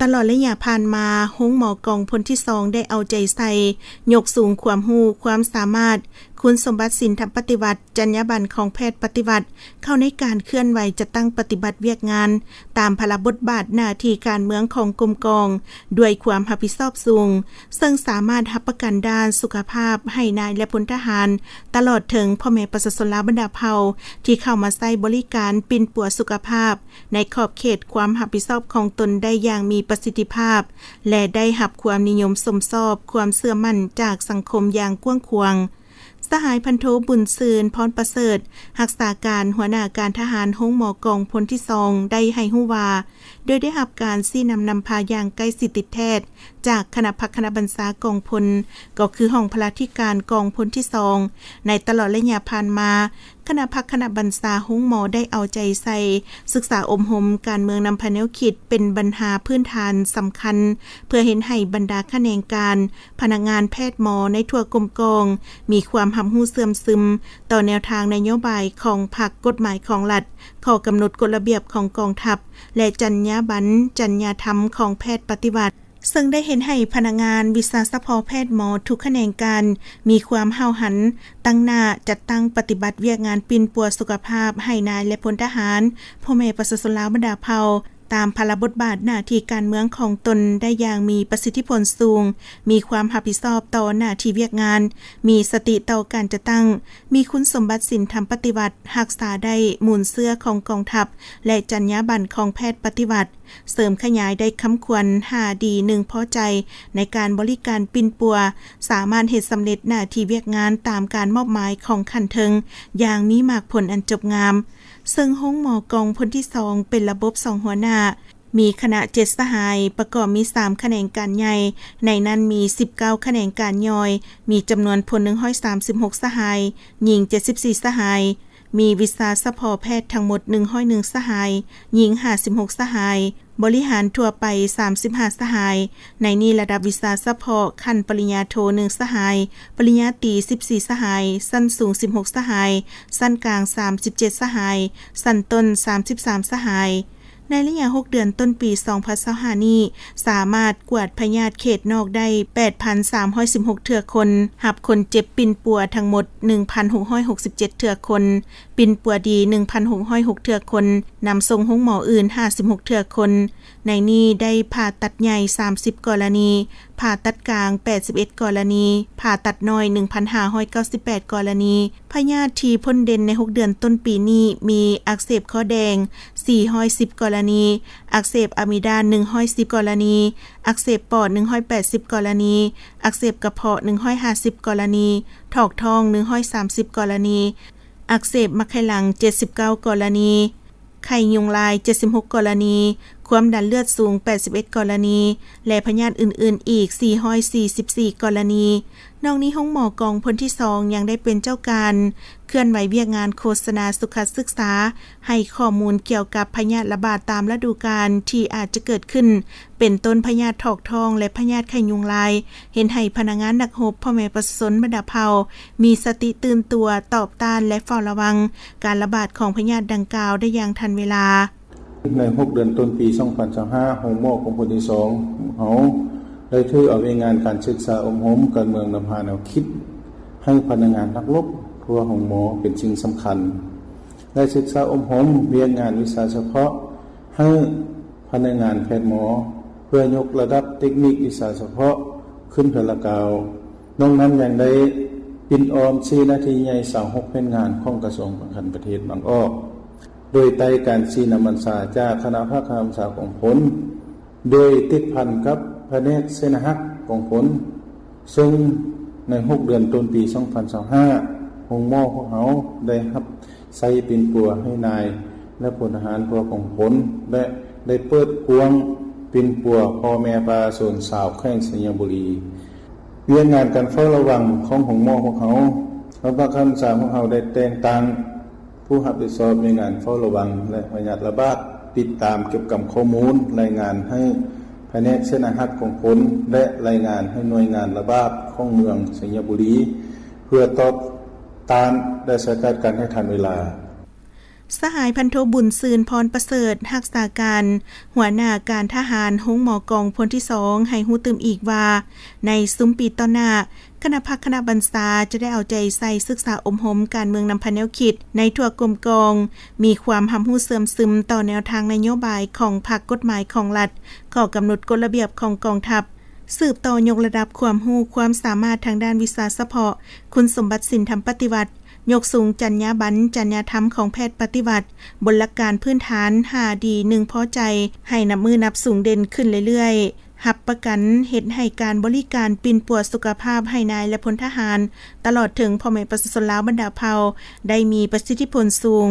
ຕະຫຼອດໄລຍະຜ່ານມາ, ໂຮງໝໍກອງພົນທີສອງໄດ້ເອົາໃຈໃສ່ຍົກສູງຄວາມຮູ້, ຄວາມສາມາດ, ຄຸນສົມບັດສິນທຳປະຕິວັດ, ຈັນຍາບັນຂອງແພດປະຕິວັດ ເຂົ້າໃນການເຄື່ອນໄຫວຈັດຕັ້ງປະຕິບັດວຽກງານຕາມພາລະບົດບາດໜ້າທີ່ການເມືອງຂອງກົມກອງ ດ້ວຍຄວາມຮັບຜິດຊອບສູງ, ເຊິ່ງສາມາດຮັບປະກັນດ້ານສຸຂະພາບໃຫ້ນາຍ ແລະ ພົນທະຫານ, ຕະຫຼອດເຖິງພໍ່ແມ່ປະຊາຊົນລາວບັນດາເຜົ່າ ທີ່ເຂົ້າມາໃຊ້ບໍລິການປິ່ນປົວສຸຂະພາບ ໃນຂອບເຂດຄວາມຮັບຜິດຊອບຂອງຕົນໄດ້ຢ່າງມີປະສິດທິພາບ ແລະ ໄດ້ຮັບຄວາມນິຍົມຊົມຊອບ, ຄວາມເຊື່ອໝັ້ນຈາກສັງຄົມຢ່າງກວ້າງຂວາງ. ສະຫາຍພັນໂທ ບຸນຊື່ນ ພອນປະເສີດ, ຮັກສາການຫົວໜ້າການທະຫານໂຮງໝໍກອງພົນທີສອງ ໄດ້ໃຫ້ຮູ້ວ່າ, ໂດຍໄດ້ຮັບການຊີ້ນຳນຳພາຢ່າງໃກ້ຊິດຕິດແທດຈາກຄະນະພັກຄະນະບັນຊາກອງພົນ, ກໍຄືຫ້ອງພະລາທິການກອງພົນທີສອງ, ໃນຕະຫຼອດໄລຍະຜ່ານມາ, ຄະນະພັກຄະນະບັນຊາໂຮງໝໍໄດ້ເອົາໃຈໃສ່ສຶກສາອົບຮົມການເມືອງນຳພາແນວຄິດເປັນບັນຫາພື້ນຖານສຳຄັນ ເພື່ອເຮັດໃຫ້ບັນດາຂະແໜງການ, ພະນັກງານແພດໝໍໃນທົ່ວກົມກອງ ມີຄວາມຮັບຮູ້ເຊື່ອມຊຶມຕໍ່ແນວທາງນະໂຍບາຍຂອງພັກ, ກົດໝາຍຂອງລັດ, ຂໍ້ກຳນົດກົດລະບຽບຂອງກອງທັບ ແລະ ຈັນຍາບັນ, ຈັນຍາທຳຂອງແພດປະຕິວັດ. ເຊິ່ງໄດ້ເຮັດໃຫ້ພະນັກງານວິຊາສະເພາະແພດໝໍທຸກຂະແໜງການ ມີຄວາມຫ້າວຫັນ, ຕັ້ງໜ້າຈັດຕັ້ງປະຕິບັດວຽກງານປິ່ນປົວສຸຂະພາບໃຫ້ນາຍ ແລະ ພົນທະຫານ, ພໍ່ແມ່ປະຊາຊົນລາວບັນດາເຜົ່າ, ຕາມພາລະບົດບາດໜ້າທີ່ການເມືອງຂອງຕົນໄດ້ຢ່າງມີປະສິດທິຜົນສູງ, ມີຄວາມຮັບຜິດຊອບຕໍ່ໜ້າທີ່ວຽກງານ, ມີສະຕິຕໍ່ການຈັດຕັ້ງ, ມີຄຸນສົມບັດສິນທຳປະຕິວັດ, ຮັກສາໄດ້ມູນເຊື້ອຂອງກອງທັບ ແລະ ຈັນຍາບັນຂອງແພດປະຕິວັດ. ເສີມຂະຫຍາຍໄດ້ຄຳຂວັນຫ້າດີໜຶ່ງພໍໃຈໃນການບໍລິການປິ່ນປົວ, ສາມາດເຮັດສຳເລັດໜ້າທີ່ວຽກງານຕາມການມອບໝາຍຂອງຂັ້ນເທິງຢ່າງມີໝາກຜົນອັນຈົບງາມ. ເຊິ່ງໂຮງໝໍກອງພົນທີສອງເປັນລະບົບສອງຫົວໜ້າ, ມີຄະນະເຈັດສະຫາຍ, ປະກອບມີສາມຂະແໜງການໃຫຍ່, ໃນນັ້ນມີສິບເກົ້າຂະແໜງການຍ່ອຍ, ມີຈຳນວນພົນໜຶ່ງຮ້ອຍສາມສິບຫົກສະຫາຍ, ຍິງເຈັດສິບສີ່ສະຫາຍ. ມີວິຊາສະເພາະແພດທັງໝົດໜຶ່ງຮ້ອຍໜຶ່ງສະຫາຍ, ຍິງຫ້າສິບຫົກສະຫາຍ, ບໍລິຫານທົ່ວໄປສາມສິບຫ້າສະຫາຍ, ໃນນີ້ລະດັບວິຊາສະເພາະຂັ້ນປະລິນຍາໂທໜຶ່ງສະຫາຍ, ປະລິນຍາຕີສິບສີ່ສະຫາຍ, ຊັ້ນສູງສິບຫົກສະຫາຍ, ຊັ້ນກາງສາມສິບເຈັດສະຫາຍ, ຊັ້ນຕົ້ນສາມສິບສາມສະຫາຍ. ໃນໄລຍະຫົກເດືອນຕົ້ນປີສອງພັນຊາວຫ້ານີ້ ສາມາດກວາດພະຍາດເຂດນອກໄດ້ແປດພັນສາມຮ້ອຍສິບຫົກເທື່ອຄົນ, ຮັບຄົນເຈັບປິ່ນປົວທັງໝົດໜຶ່ງພັນຫົກຮ້ອຍຫົກສິບເຈັດເທື່ອຄົນ, ປິ່ນປົວດີໜຶ່ງພັນຫົກຮ້ອຍຫົກເທື່ອຄົນ, ນຳສົ່ງໂຮງໝໍອື່ນຫ້າສິບຫົກເທື່ອຄົນ. ໃນນີ້ໄດ້ຜ່າຕັດໃຫຍ່ສາມສິບກໍລະນີ, ຜ່າຕັດກາງແປດສິບເອັດກໍລະນີ, ຜ່າຕັດນ້ອຍໜຶ່ງພັນຫ້າຮ້ອຍເກົ້າສິບແປດກໍລະນີ. ພະຍາດທີ່ພົ້ນເດັ່ນໃນຫົກເດືອນຕົ້ນປີນີ້ ມີອັກເສບຂໍ້ແດງສີ່ຮ້ອຍສິບກໍລະນີ, ອັກເສບອາມິດາໜຶ່ງຮ້ອຍສິບກໍລະນີ, ອັກເສບປອດໜຶ່ງຮ້ອຍແປດສິບກໍລະນີ, ອັກເສບກະເພາະໜຶ່ງຮ້ອຍຫ້າສິບກໍລະນີ, ຖອກທ້ອງໜຶ່ງຮ້ອຍສາມສິບກໍລະນີ, ອັກເສບໝາກໄຂ່ຫຼັງເຈັດສິບເກົ້າກໍລະນີ, ໄຂ້ຍຸງລາຍເຈັດສິບຫົກກໍລະນີ, ຄວາມດັນເລືອດສູງແປດສິບເອັດກໍລະນີ ແລະ ພະຍາດອື່ນໆອີກສີ່ຮ້ອຍສີ່ສິບສີ່ກໍລະນີ. ນອກນີ້, ໂຮງໝໍກອງພົນທີສອງຍັງໄດ້ເປັນເຈົ້າການເຄື່ອນໄຫວວຽກງານໂຄສະນາສຸຂະສຶກສາ, ໃຫ້ຂໍ້ມູນກ່ຽວກັບພະຍາດລະບາດຕາມລະດູການທີ່ອາດຈະເກີດຂຶ້ນ, ເປັນຕົ້ນພະຍາດຖອກທ້ອງ ແລະ ພະຍາດໄຂ້ຍຸງລາຍ, ເຮັດໃຫ້ພະນັກງານນັກຮົບ, ພໍ່ແມ່ປະຊາຊົນບັນດາເຜົ່າ ມີສະຕິຕື່ນຕົວ, ຕອບຕ້ານ ແລະ ເຝົ້າລະວັງການລະບາດຂອງພະຍາດດັ່ງກ່າວໄດ້ຢ່າງທັນເວລາ. ໃນຫົກເດືອນຕົ້ນປີສອງພັນຊາວຫ້າ, ໂຮງໝໍກອງພົນທີສອງເຮົາໄດ້ຖືເອົາວຽກງານການສຶກສາອົບຮົມການເມືອງນຳພາແນວຄິດໃຫ້ພະນັກງານນັກລົບທົ່ວໂຮງໝໍເປັນສິ່ງສຳຄັນ ແລະ ສຶກສາອົບຮົມວຽກງານວິຊາສະເພາະໃຫ້ພະນັກງານແພດໝໍ ເພື່ອຍົກລະດັບເຕັກນິກວິຊາສະເພາະຂຶ້ນເທື່ອລະກ້າວ. ນອກນັ້ນຍັງໄດ້ປິ່ນອ້ອມຊີ້ໜ້າທີ່ໃຫຍ່ຊາວຫົກແຜນງານຂອງກະຊວງປ້ອງກັນປະເທດບາງອອກ, ໂດຍໃຕ້ການຊີ້ນຳບັນຊາຈາກຄະນະພັກຄະນະບັນຊາກອງພົນ, ໂດຍຕິດພັນກັບພະແນກເສນາຮັກກອງພົນ, ເຊິ່ງໃນຫົກເດືອນຕົ້ນປີສອງພັນຊາວຫ້າ ໂຮງໝໍພວກເຮົາໄດ້ຮັບໃຊ້ປິ່ນປົວໃຫ້ນາຍ ແລະ ພົນທະຫານທົ່ວກອງພົນ ແລະ ໄດ້ເປີດກວ້າງປິ່ນປົວພໍ່ແມ່ປະຊາຊົນຊາວແຂວງໄຊຍະບູລີ. ວຽກງານການເຝົ້າລະວັງຂອງໂຮງໝໍພວກເຮົາ, ພະບັງຄັບບັນຊາພວກເຮົາໄດ້ແຕ່ງຕັ້ງຜູ້ຮັບຜິດຊອບວຽກງານເຝົ້າລະວັງ ແລະ ພະຍາດລະບາດ, ຕິດຕາມເກັບກຳຂໍ້ມູນ, ລາຍງານໃຫ້ພະແນກເສນາຮັກກອງພົນ ແລະ ລາຍງານໃຫ້ໜ່ວຍງານລະບາດຂອງເມືອງໄຊຍະບູລີ ເພື່ອຕອບຕ້ານ ແລະ ສະກັດກັ້ນໃຫ້ທັນເວລາ. ສະຫາຍພັນໂທ ບຸນຊື່ນ ພອນປະເສີດ ຮັກສາການຫົວໜ້າການທະຫານໂຮງໝໍກອງພົນທີສອງ ໃຫ້ຮູ້ຕື່ມອີກວ່າ ໃນຊຸມປີຕໍ່ໜ້າ ຄະນະພັກຄະນະບັນຊາຈະໄດ້ເອົາໃຈໃສ່ສຶກສາອົບຮົມການເມືອງນຳພາແນວຄິດໃນທົ່ວກົມກອງ, ມີຄວາມຮັບຮູ້ເຊື່ອມຊຶມຕໍ່ແນວທາງນະໂຍບາຍຂອງພັກ, ກົດໝາຍຂອງລັດ, ຂໍ້ກຳນົດກົດລະບຽບຂອງກອງທັບ, ສືບຕໍ່ຍົກລະດັບຄວາມຮູ້ຄວາມສາມາດທາງດ້ານວິຊາສະເພາະ, ຄຸນສົມບັດສິນທຳປະຕິວັດ, ຍົກສູງຈັນຍາບັນ, ຈັນຍາທຳຂອງແພດປະຕິວັດ, ບົນຫຼັກການພື້ນຖານ ຫ້າດີ ໜຶ່ງພໍໃຈ ໃຫ້ນັບມື້ນັບສູງເດັ່ນຂຶ້ນເລື້ອຍໆ, ຮັບປະກັນເຮັດໃຫ້ການບໍລິການປິ່ນປົວສຸຂະພາບໃຫ້ນາຍ ແລະ ພົນທະຫານ ຕະຫຼອດເຖິງພໍ່ແມ່ປະຊາຊົນລາວບັນດາເຜົ່າ ໄດ້ມີປະສິດທິຜົນສູງ.